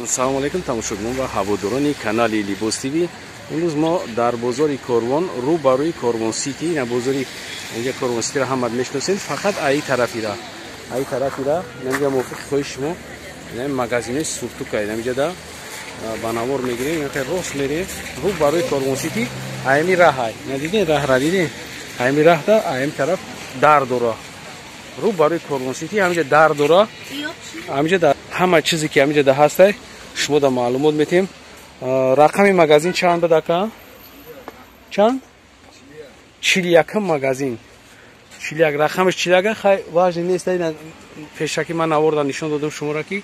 Салому алейкум, тамошобинон ва ҳаводорони канали Либос ТВ. Имрӯз мо дар бозори Корвон, рӯ ба рӯи Корвон Сити, ина бозори инҷа Корвон Ситиро ҳамат мешиносед, фақат аи тарафира. Аи тарафира, инҷа мувофиқи хоҳиши шумо, ина магазинои суртука, ина инҷа ба навор мегирем, ина рост мерем, рӯ ба рӯи Корвон Сити, аями раҳай. Ина дидин раҳра дидин? Аями раҳда, аями тараф дар дора. Рӯ ба рӯи Корвон Сити, ҳаминҷа дар дора. Ҳаминҷа ҳама чизе ки ҳаминҷа да ҳастай, шумо да маълумот метем. Рақами магазин чанд буд, ака? Чанд? 41 магазин. 41 рақамаш 41, хай важный нест. Ина пешакӣ ман наворда нишон додам шуморо, ки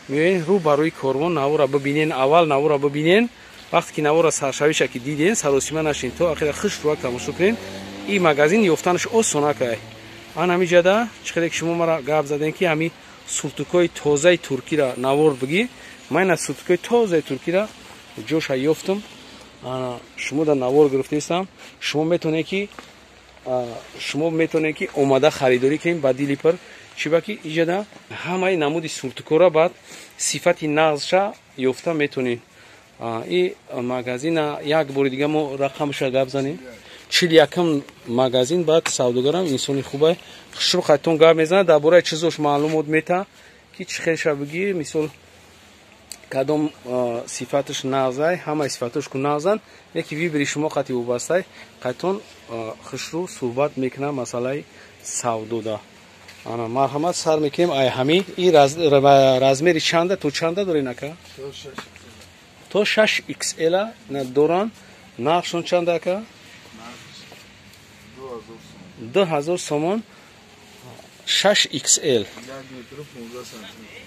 меоен рӯ ба рӯи Корвон, навора бибинен, аввал навора бибинен. Вақте ки навора саршавиша ки диден, саросима нашин, то ахира хушрӯак тамошо кунен. Ин магазин ёфтанаш осон, акай. Ан ҳамиҷада чӣ қадар ки шумо мара гап задем, ки ҳами суртукҳои тозаи туркиро навор бигӣ, ман ина суртукҳои тозаи туркиро ҷоша ёфтам, шумо дар навор гирифтаистам. Шумо метавонед ки омада харидорӣ кунед ба дили пир, чиба ки иҷада ҳамаи намуди суртукҳоро баъд сифати нағзша ёфта метавонед. И магазина як бори дига мо рақамша гап занем: 41-м магазин. Баъд савдогарам инсони хубай, хушрӯ хайтон гап мезанад, дар бораи чизош маълумот мета, ки чӣ хелша бигӣ, мисол, кадом сифаташ нағзай. Ҳамаи сифатош ку нағзанд, яки выбор и шумо қати вобастай. Қайтон хушрӯ суҳбат мекунам масъалаи савдода. Ана, марҳамат, сар мекунем. Ай ҳами и размери чанда то чанда дорен, ака? То 6 XL доран. Нархшон чанда, ака? 2000 сомон, 6 XL,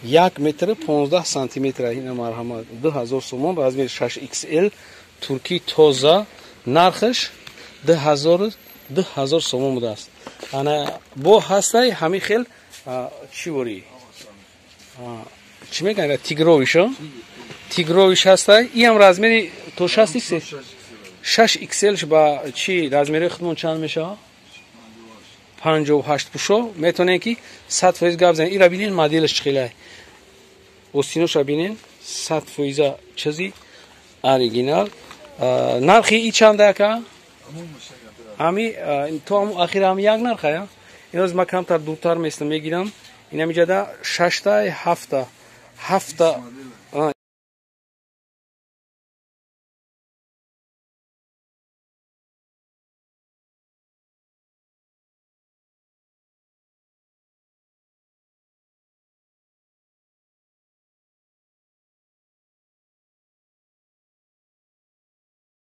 1 метр 15 сантиметр. Ина, марҳамат, 2000 сомон, размери 6 XL, турки тоза, нархаш 2000 сомон будааст. Ана, бо ҳастай ҳамин хел чӣ ворӣ, чӣ мегӯянд, тигровый шо, тигровый ш ҳастай. Иам размери то 6, 6 XL. Ба чӣ размери худмон чанд мешавад? 58 пушо. Метавонем ки 100% гап занем. Ира бинен, моделаш чӣ хелай, остиноша бинен, 100% чизи оригинал. Нархи и чанда, ака? Ами то ахир ҳами як нарха. Иноз ма камтар дуртар местам, мегирам. Инамиҷада шашта, ҳафта, ҳафта.